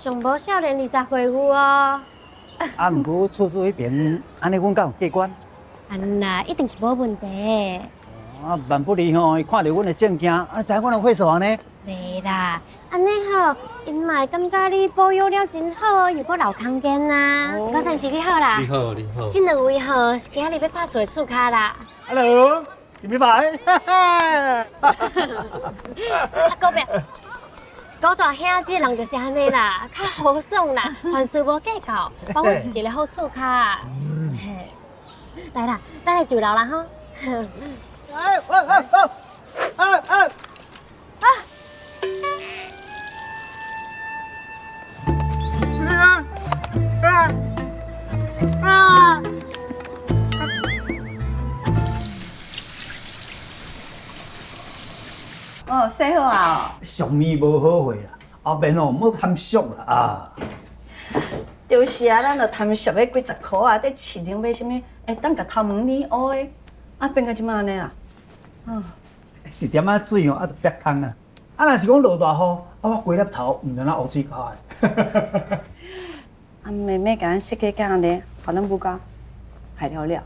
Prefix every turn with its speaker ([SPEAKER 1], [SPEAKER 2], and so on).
[SPEAKER 1] 上無少年20歲有哦。
[SPEAKER 2] 啊，毋過厝主彼爿，按呢阮敢有過關？
[SPEAKER 1] 按啦，一定是無問題。
[SPEAKER 2] 啊，萬不利吼，伊看著阮的證件，啊，知影阮的歲數按呢？
[SPEAKER 1] 袂啦，按呢吼，𪜶嘛會感覺你保養了真好，又閣留空間啊。高先生你好啦。
[SPEAKER 3] 你好，你好。
[SPEAKER 1] 這兩位吼是今仔日欲看厝的厝跤啦。
[SPEAKER 2] Hello，入來。
[SPEAKER 1] 啊，隔壁高大兄這個人就是按呢啦，較豪爽啦，凡事無計較，包括是一個好厝跤。嘿，來啦，咱來上樓啦吼。
[SPEAKER 2] 哎哎哎哎哎！
[SPEAKER 1] 啊！
[SPEAKER 2] 啊啊啊！
[SPEAKER 4] 哦，洗好啊！
[SPEAKER 2] 上面無好貨啦，後面哦莫貪俗啦啊！
[SPEAKER 4] 就是啊，咱就貪俗彼幾十箍啊，佇市場買啥物，會當共頭毛染烏的，啊變甲這馬按呢啦。啊，
[SPEAKER 2] 一點仔水哦，啊就煏空啊！啊，若是講落大雨，啊我規粒頭毋知影烏水溝的。
[SPEAKER 4] 啊妹妹共咱設計甲按呢，予咱母家害了了。